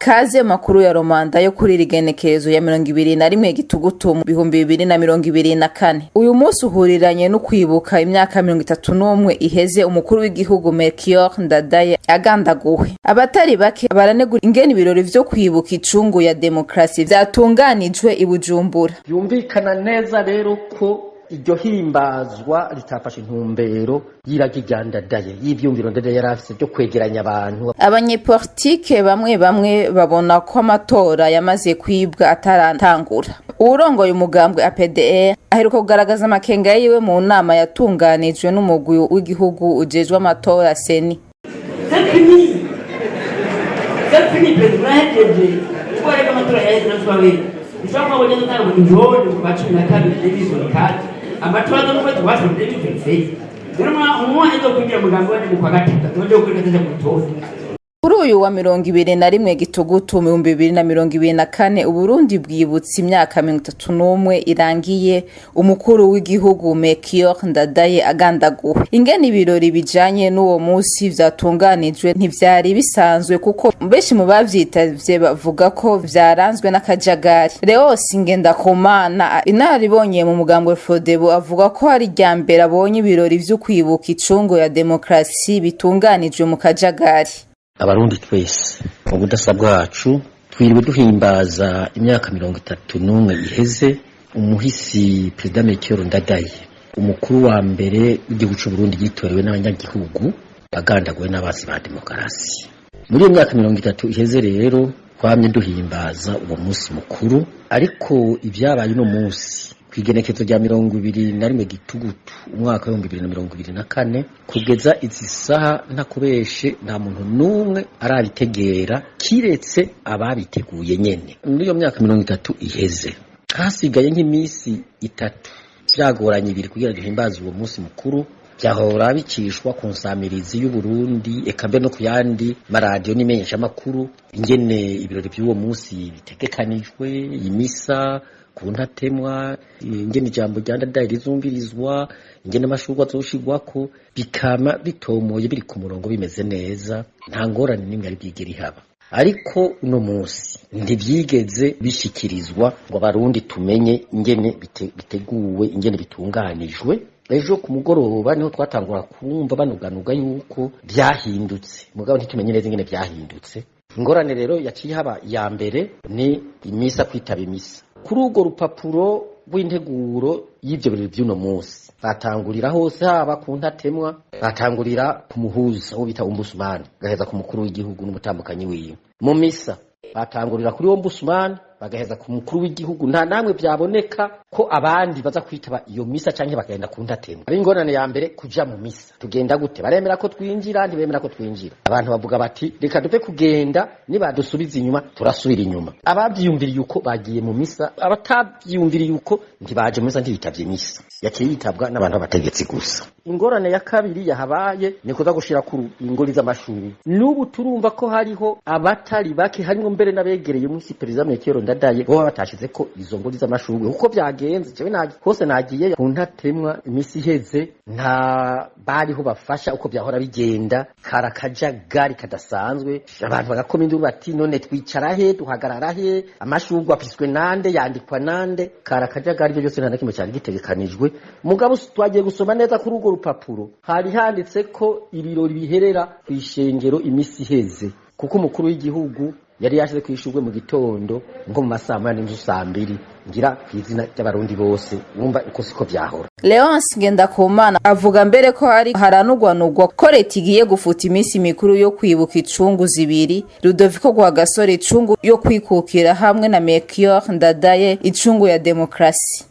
Kaze makuru ya Romanda yo kuri rigenekerezo ya 21 Gitugutu mu 2024. Uyu munsi uhuriranye no kwibuka imyaka 31 iheze umukuru w'igihugu Melchior Ndadaye agandaguwe. Abatari bake baranegura ingene ibirori vyo kwibuka icungu ya demokrasi vyatunganijwe i Bujumbura. Yumvikana neza rero ko iryo himbazwa ritafashe intumbero y'iragi rya Ndadaye, y'ivyumviro Ndadaye yari afise vyo kwegeranya abantu. Abanyepolitike bamwe bamwe babona ko amatora yamaze kwibwa ataratangura. Uwurongoye umugambwe APDR aheruka kugaragaza amakenga yiwe mu nama yatunganijwe n'umugwi w'igihugu ujejwe amatora, CENI. C'est fini. C'est fini, perezida urahejeje. Kuko rero amatora yaheze na twabiri. Bishobora kuba wageze utanga injone mu kwa 12 2024. Amatora aza mu kwezi kwa 10 2026. Rero umwanya zo kwinjira mu mugambi waje mu kwa gatatu, waje gukora gatatu mu tora. Kuri uyu wa 21 Gitugutu mu 2024, Uburundi bwibutse imyaka 31 irangiye umukuru w'igihugu Melchior Ndadaye agandaguwe. Ingene ibirori bijanye n'uwo musi vyatunganijwe ntivyari bisanzwe, kuko benshi mu bavyitavye bavuga ko vyaranzwe n'akajagari. Leos Ngendakumana, inararibonye mu mugambwe Frodebu, avuga ko ari irya mbere abonye ibirori vyo kwibuka icungu ya demokrasi bitunganijwe mu kajagari. Abarundi twese mu budasa bwacu twiriwe duhimbaza imyaka 31 iheze umuhisi Perezida Melchior Ndadaye, umukuru wa mbere w'igihugu c'Uburundi yitorewe n'abanyagihugu, bagandaguwe n'abasi ba demokarasi. Muri iyo myaka 30 iheze rero twamye duhimbaza uwo munsi mukuru, ariko ibyabaye uno munsi kw'igenekezo rya 21 Gitugutu umwaka w'2024, kugeza izi saha, ntakubeshe, nta muntu n'umwe arabitegera kiretse ababiteguye nyene. Muri iyo myaka 30 iheze, hasigaye nk'iminsi 3, byagoranye 2 kugira duhimbaze uwo munsi mukuru. Byahora bicishwa ku nsamirizi y'Uburundi, eka mbere no ku yandi maradiyo n'imenyeshamakuru, ingene ibirori by'uwo munsi bitegekanijwe, imisa ku ntatemwa, ingene ijambo rya Ndadaye rizumvirizwa, ingene amashurwe azoshirwako, bikama bitomoye, biri ku murongo, bimeze neza, nta ngorane n'imwe ari bwigere ihaba. Ariko uno munsi ntivyigeze bishikirizwa ngo Abarundi tumenye ingene biteguwe, ingene bitunganijwe. Ejo ku mugoroba niho twatangura kumva banuganuga yuko byahindutse, mugabo ntitumenye neza ingene byahindutse. Ingorane rero yaciye haba ya mbere ni imisa, kwitaba imisa. Kuri urwo rupapuro rw'integuro y'ivyo birori vy'uno munsi, batangurira hose, haba ku ntatemwa, batangurira ku muhuza wo bita ombudsman, gaheza ku mukuru w'igihugu n'umutambukanyi wiwe. Mu misa batangurira kuri ombudsman, bagaheza ku mukuru w'igihugu. Nta namwe byaboneka ko abandi baza kwitaba iyo misa canke bakagenda ku ntatemwa. Ari ingorane ya mbere kuja mu misa. Tugenda gute? Baremera ko twinjira? Ntibemera ko twinjira? Abantu bavuga bati: "Reka duve kugenda, nibadusubiza inyuma turasubira inyuma." Abavyiyumviriye uko bagiye mu misa, abatavyiyumviriye uko ntibaje mu misa, ntibitavye misa. Yaciye yitabwa n'abantu b'abategetsi gusa. Ingorane ya kabiri yahabaye ni kuza gushira ku ingori z'amashuri. N'ubu turumva ko hariho abatari bake, harimwo mbere n'abegereye munsi Perezida Melchior Ndadaye, bo batashize ko izo ngori z'amashurwe. Kuko byagenze, jewe hose nagiye ku ntatemwa imisi iheze, nta bariho bafasha uko byahora bigenda. Kara kajagari kadasanzwe, abantu bagakoma induru bati: "None twicara he? Duhagarara he? Amashurwe afiswe nande? Yandikwa nande?" Kara kajagari. Ibyo byose nta na kimwe cyari gitegekanijwe. Mugabo twagiye gusoma neza kuri urwo rupapuro, hari handitse ko ibirori biherera ku ishengero imisi iheze, kuko umukuru w'igihugu yari yashize ku ishurwe mu gitondo nko mu masaa 1 n'inzu, saa 2, ngira ku izina ry'Abarundi bose. Wumva uko siko vyahora. Leonce Ngendakumana avuga mbere ko hari haranugwanugwa ko leta igiye gufuta iminsi mikuru yo kwibuka icungu zibiri: Rudoviko Rwagasore, icungu yo kwikukira, hamwe na Melchior Ndadaye, icungu ya demokrasi.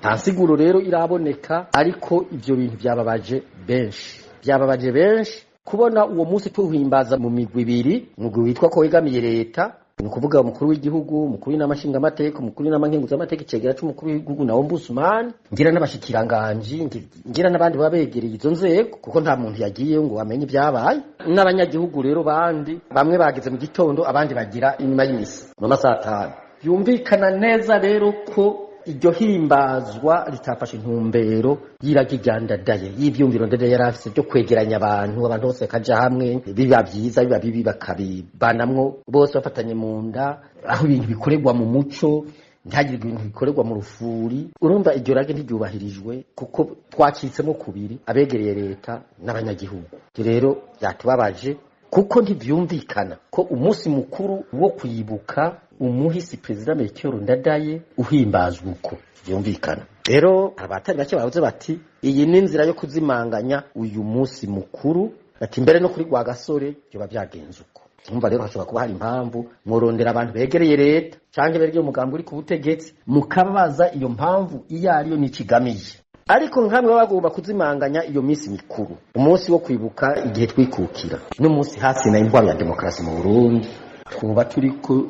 Nta nsiguro rero iraboneka, ariko ivyo bintu byababaje benshi, byababaje benshi kubona uwo munsi tuwuhimbaza mu migwi ibiri: umugwi witwa ko wegamiye leta, ni ukuvuga umukuru w'igihugu, umukuru w'inama nshingamateka, umukuru w'inama nkenguzamateka, icegera c'umukuru w'igihugu na ombudsman, ngira n'abashikiranganji, ngira n'abandi baba begereye izo nzego, kuko nta muntu yagiyeyo ngo amenye ibyabaye. N'abanyagihugu rero bandi, bamwe bageze mu gitondo, abandi bagira inyuma y'imisa mu masaha 5. Byumvikana neza rero ko Iryo himbazwa ritafashe intumbero y'iragi rya Ndadaye, y'ivyumviro Ndadaye yari afise byo kwegeranya abantu, abantu bose bakaja hamwe, biba vyiza biba bibi bakabibanamwo bose bafatanye mu nda, aho ibintu bikorerwa mu muco, ntihagire ibintu bikorerwa mu rufuri. Urumva iryo rage ntiryubahirijwe kuko twacitsemo kubiri, abegereye leta n'abanyagihugu. Ivyo rero byatubabaje kuko ntivyumvikana ko umunsi mukuru wo kwibuka umuhisi Perezida Melchior Ndadaye uhimbazwa uko vyumvikana. Rero abatari bake bavuze bati iyi ni inzira yo kuzimanganya uyu munsi mukuru, ati mbere no kuri Rwagasore vyoba vyagenze uko. Umva rero hashobora kuba hari impamvu, mworondera abantu begereye leta canke begereye umugambi uri ku butegetsi, mukababaza iyo mpamvu iyo ariyo n'ikigamije. Ariko nkamwe baba bagomba kuzimanganya iyo minsi mikuru, umunsi wo kwibuka igihe twikukira n'umunsi hasi na intwaro ya demokarasi mu Burundi, twoba turiko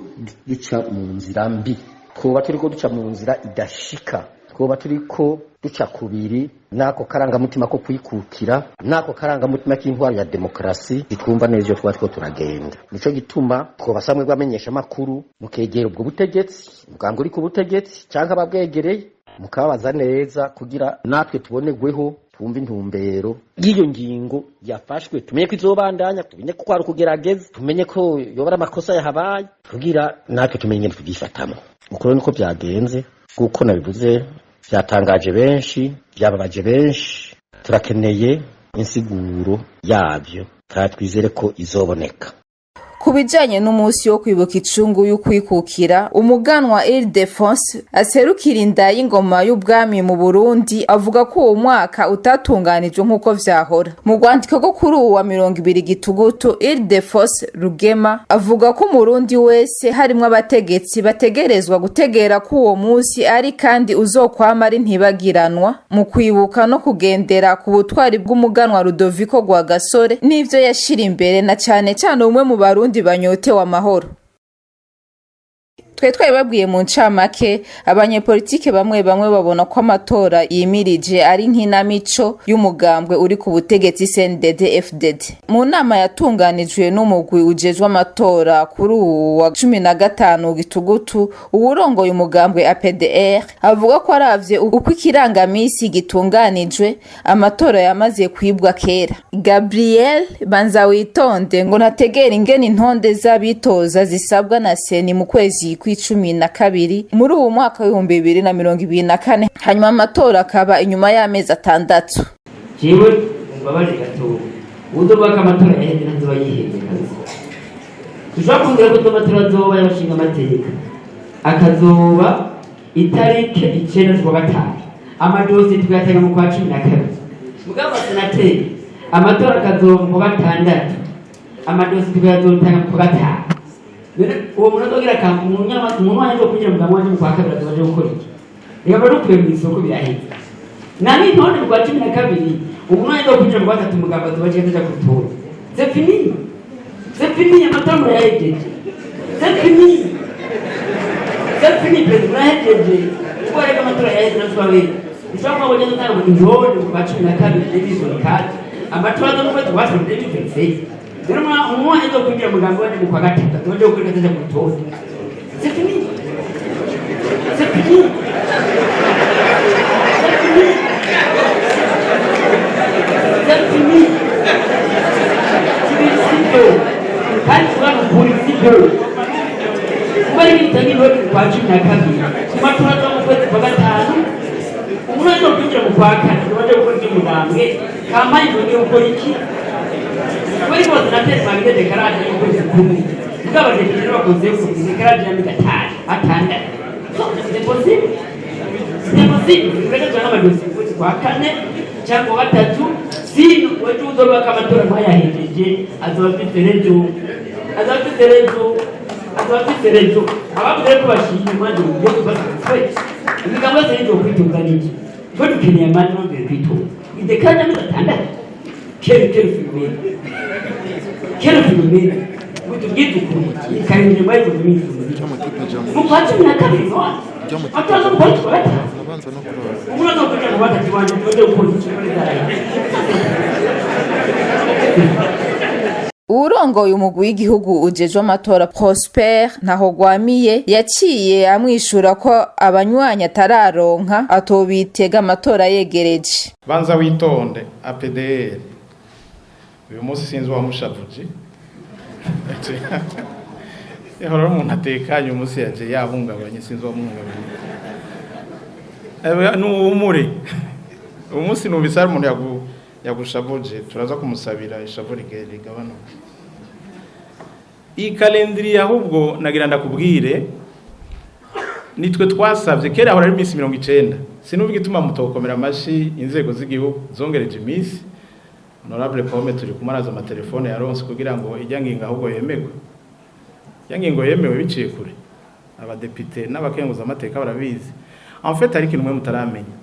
duca mu nzira mbi, twoba turiko duca mu nzira idashika, twoba turiko duca kubiri n'ako karangamutima ko kwikukira, n'ako karangamutima k'intwaro ya demokarasi. Twumva neza iyo twaba turiko turagenda. Nico gituma twobasaba mwebwe abamenyeshamakuru mukegera ubwo butegetsi, umugambi uri ku butegetsi canke ababwegereye, mukababaza neza kugira natwe tubonerweho, twumve intumbero y'iyo ngingo yafashwe, tumenye ko izobandanya, tumenye ko kwari ukugerageza, tumenye ko yoba ari amakosa yahabaye, kugira natwe tumenye ingene tuvyifatamwo. Uko rero niko vyagenze, kuko nabivuze vyatangaje benshi, vyababaje benshi. Turakeneye insiguro yavyo kandi twizere ko izoboneka. Ku bijanye n'umunsi wo kwibuka icungu y'ukwikukira, umuganwa Ildefonse aserukira inda y'ingoma y'ubwami mu Burundi avuga ko uwo mwaka utatunganijwe nk'uko vyahora. Mu rwandiko rwo kuri uwu wa 20 Gitugutu, Ildefonse Rugema avuga ko umurundi wese harimwo abategetsi bategerezwa gutegera ko uwo munsi ari kandi uzokwama ari ntibagiranwa mu kwibuka no kugendera ku butwari bw'umuganwa Rudoviko Rwagasore n'ivyo yashira imbere, na cane cane umwe mu Barundi banyotewe amahoro. Twe twabibabwiye mu ncamake, abanyepolitike bamwe bamwe babona ko amatora yimirije ari nk'inamico y'umugambwe uri ku butegetsi CNDD FDD. Mu nama yatunganijwe n'umugwi ujejwe amatora kuri uwu wa 15 Gitugutu, uwurongoye umugambwe APDR avuga ko aravye uko ikirangamisi gitunganijwe, amatora yamaze kwibwa kera. Gabriel Banzawitonde ngo ntategera ingene intonde z'abitoza zisabwa na CENI mu kwezi kw'icumi na kabiri muri uwu mwaka w'2024, hanyuma amatora akaba inyuma y'amezi 6. Jewe mumbabarire gatoya, uzovuga ko amatora yaheze ntazoba yihebye kabisa. Dushobora kumbwira ko amatora azoba y'abashinga amateka akazoba itariki 9 z'ukwa gatanu, amadosiye tukayatanga mu kwa 12, mugabo abasenateri amatora akazoba mu kwa gatandatu, amadosiye tukayazotanga mu kwa gatanu. None uwo muntu azogira umuntu wanje azokwinjira mu mugambwe wanje mu kwa kabiri azoba aje gukora iki? Reka mba dukwiye mu isoko biraheze nani none mu kwa 12 umuntu wanje azokwinjira mu kwa gatatu mugambwe azoba aje aja gutora. C'est fini, c'est fini, amatora murayahejeje, c'est fini, c'est fini. Perezida murahejeje kuko reka amatora yaheze natwe ushobora kuba wageze utanga intonde mu kwa 12 2024, amatora azo mu kwezi kwa cumi 2026. Rero umwanya zo kwinjira mu mugambwe wanje mu kwa gatatu azoba aje gukora aja gutora. C'est fini, c'est fini, c'est fini, c'est fini. Sibyo kandi tugana ukuri, sibyo kuba ari bitanga intonde mu kwa 12 ku matora azo mu kwezi kwa gatanu, umuntu aje kwinjira mu kwa kane azoba aje gukora iby'umugambwe kampani tugiye gukora iki? Kubera ko abasenateri bagize décalage y'ukwezi kumwe, mugabo abadepite bakoze ku décalage y'amezi 5, 6. C'est possible, c'est possible. Reka tujane amadosiye mu kwezi kwa kane cyangwa kwa gatatu, sino wejo uzoba ko amatora ntayahejeje azoba afite rejo, azoba afite rejo, azoba afite rejo. Abavuze ko bashimye mwanje uburyo tuba twese imigambo yose y'ibyo kwitoza n'iki, twe dukeneye amajwi nongere kwitoza décalage y'amezi 6. Quel phénomène, quel phénomène! Mutubwire ukuri karindwi muri izo minsi mu kwa 12 none amatora zo mu kwezi kwa gatanu, umuntu azo kuja mu gatatu wanje tuze gukora iki muri zarayi. Uwurongoye Uwurongoye umugwi w'igihugu ujejwe amatora, Prosper Ntahogwamiye, yaciye amwishura ko abanywanyi atararonka atobitega amatora yegereje. Banza witonde. APDR uyu munsi sinzi uwamushavuje. Yahora umuntu atekanye, umunsi yaje yahungabanye, sinzi uwamuhungabanye. Nuwumure, uyu munsi numvise hari umuntu yagushavuje, turaza kumusabira ishavu rigabanuke. Iyi calendrier ahubwo nagira ndakubwire, nitwe twasabye. Kera ahora ari iminsi 90. Sinumva igituma mutokomera amashi inzego z'igihugu zongereje iminsi. Honorable Pome turi kumaraza amatelefone yaronse kugira ngo ijya ngingo ahubwo yemerwe. Ijya ngingo yemewe biciye kure, abadepite n'abakenguza amateka barabizi. En fait, hari ikintu mwe mutaramenya.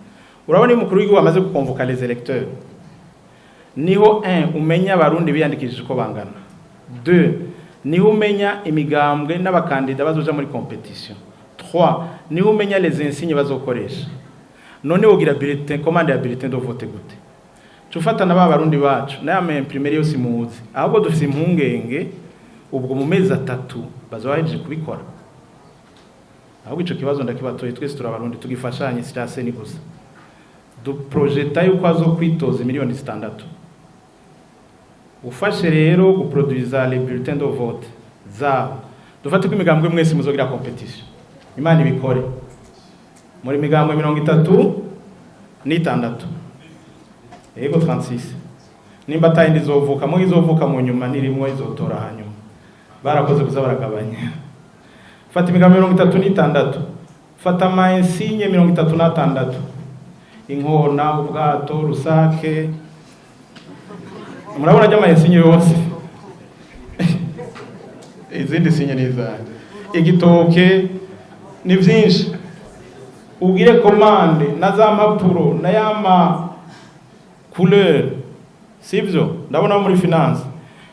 Urabona, iyo umukuru w'igihugu amaze gukonvoka les électeurs, niho 1 umenya abarundi biyandikishije uko bangana, 2 niho umenya imigambwe n'abakandida bazoja muri compétition, 3 niho umenya les insignes bazokoresha. None wogira bulletin, commande ya bulletin de vote gute? Tufata na ba barundi bacu n'aya ma imprimerie yose muzi. Ahubwo dufise impungenge, ubwo mu mezi 3 bazoba bahejeje kubikora. Ahubwo ico kibazo ndakibatoye, twese turabarundi, tugifashanye, si CENI gusa. Duprojeta yuko azo kwitoza miliyoni 6. Ufashe rero guproduiza les bulletins de vote zabo, dufate ko imigambwe mwese muzogira compétition, Imana ibikore, muri migambwe 36, yego 36, nimba atayindi izovuka mu izovuka mu nyuma nirimwo izotora hanyuma, barakoze kuza baragabanya. Fata imigambi 36, fata ama insigne 36, inkona, ubwato, rusake, murabona ajya ama insigne yose, izindi sinye ni izanjye, igitoke, ni byinshi. Ubwire commande na za mpapuro na ya ma couleur, sivyo? Ndabona muri finance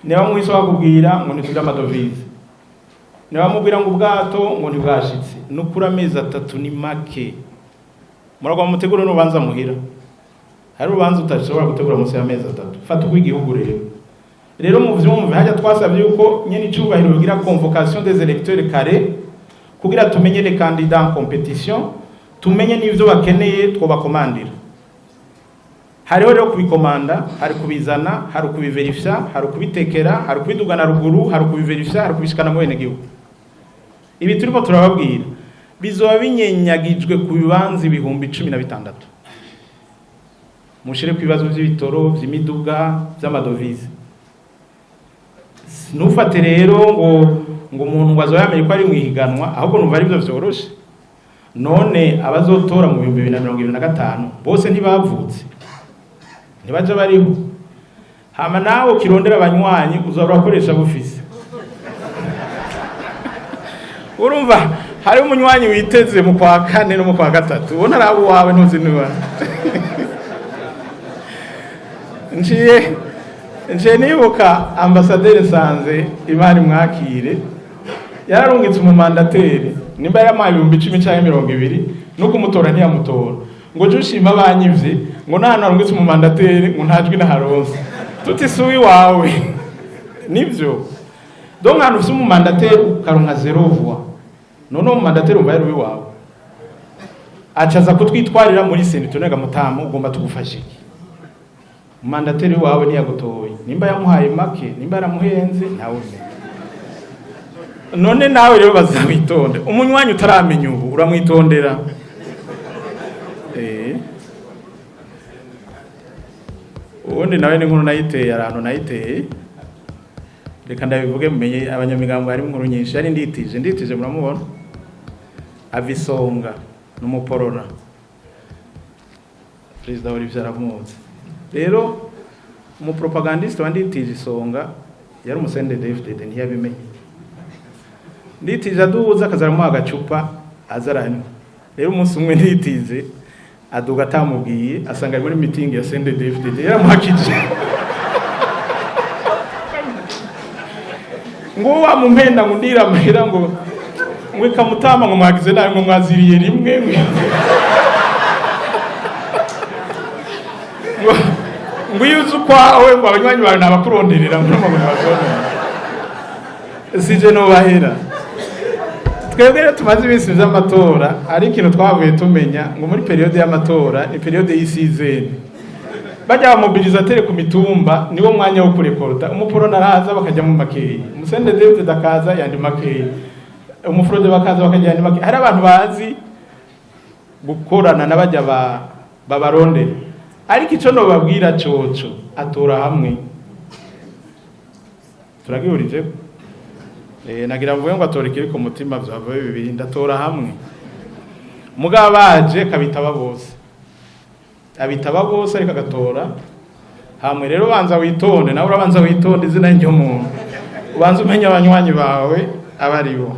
niba mwise bakubwira ngo ntitujye amadovize, niba mubwira ngo ubwato ngo ntibwashitse. Nukuri amezi 3 ni make. Muragwa mutegure n'urubanza muhira, hari urubanza utashobora gutegura munsi y'amezi 3. Fata urw'igihugu rero. Rero mu vyumve, hajya twasabye yuko nyene icubahiro bigira convocation des électeurs kare, kugira tumenye les candidats en compétition, tumenye n'ivyo bakeneye twobakomandira. Hariho rero kubikomanda, hari kubizana, hari kubiverifya, hari kubitekera, hari kubidugana ruguru, hari kubiverifya, hari kubishikana mu bene gihugu. Ibi turiko turababwira bizoba binyenyagijwe ku bibanza 16,000. Mushire ku bibazo vy'ibitoro, vy'imiduga, vy'amadovize. Ntufate rero ngo umuntu ngo azoba yamenye ko ari mu ihiganwa, ahubwo numva ari byo vyoroshe. None abazotora mu 2025 bose ntibavutse, ntibaja bariho. Hama nawe ukirondera abanywanyi, uzaba urakoresha bufise. Urumva, hari umunywanyi witeze mu kwa kane no mu kwa gatatu, ubona araba uwawe, ntuzi niba nciye nibuka ambasaderi Nsanze, Imana mwakire, yararungitse umumandateri, nimba yaramuhaye 10,000 canke 20, no kumutora ntiyamutora, ngo je ushima banyivye, ngo n'ahantu harungitse umumandateri ngo ntajwi naharonse. Tuti si uwiwawe nivyo. Donc ahantu ufise umumandateri ukaronka zéro voix, none uwo mumandateri umva yari uwiwawe, acaza kutwitwarira muri CENI. Tunega mutamu, ugomba tugufasha iki? Umandateri wawe ntiyagutoye, nimba yamuhaye make, nimba yaramuhenze, ntawe umenya. None nawe rero bazawitonde, umunywanyi utaramenya ubu uramwitondera. Ubundi nawe ni inkuru nayiteye ahantu nayiteye, reka ndabivuge mumenye abanyamigambo. Harimo inkuru nyinshi. Yari Nditije, Nditije muramubona, avisonga n'umuporona, perezida Olivier aramuzi. Rero umupropagandiste wa Nditije Isonga yari umu CNDD-FDD, ntiyabimenye. Nditije aduza akazaramuha agacupa aza aranywa. Rero umunsi umwe Nditije aduga atamubwiye, asanga ari muri mitingi ya CNDD-FDD, yaramuhakije ngo wa mumpenda, ngo ndira amahera, ngo ikamutama, ngo mwagize nabi, ngo mwaziriye rimwe, ngo iyo uzi ukwawe, ngo abanywanyi bawe nabakuronderera ngo n'amaguru bazonera. Sije nobahera. Twebwe rero tumaze iminsi vy'amatora, ari ikintu twavuye tumenya ngo muri période y'amatora ni période y'isizene. Bajya ba mobilisateur ku mitumba, niwo mwanya wo kurekorta. Umuporona araza bakajya mu makeyi, umu CNDD-FDD akaza yandi makeyi, umufrode bakaza bakajya yandi makeyi. Hari abantu bazi gukorana n'abajya babarondera, ariko ico nobabwira coco, atora hamwe turagihurije. Nagira mvuge ngo atora ikiri ku mutima, vyava bibiri. Ndatora hamwe, mugabo baje kabitaba bose, abitaba bose, ariko agatora hamwe. Rero banza witonde, nawe urabanza witonde izina ry'umuntu, ubanza umenye abanywanyi bawe abaribo.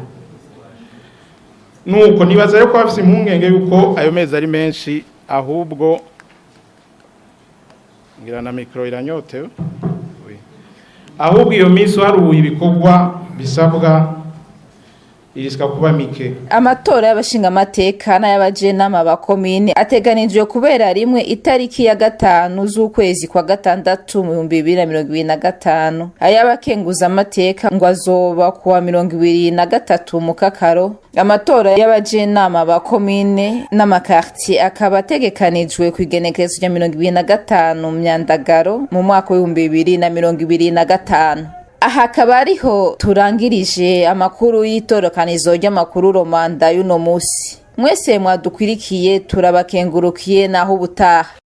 Nuko nibaza rero ko bafise impungenge yuko ayo mezi ari menshi. Ahubwo ngira na micro iranyotewe. Oui. Ahubwo iyo minsi uharuye ibikorwa bisabwa, irisika kuba mike. Amatora y'abashingamateka n'ay'abajenama ba komine ateganijwe kubera rimwe itariki ya 5 z'ukwezi kwa gatandatu mu 2025. Ay'abakenguzamateka ngo azoba kuwa 23 Mukakaro. Amatora y'abajenama ba komine n'amakartier akaba ategekanijwe kw'igenekerezo rya 25 Myandagaro mu mwaka w'2025. Aha akaba ariho turangirije amakuru y'itorokanizo ry'amakuru Romanda y'uno musi. Mwese mwadukwirikiye, turabakengurukiye. Naho ubutaha.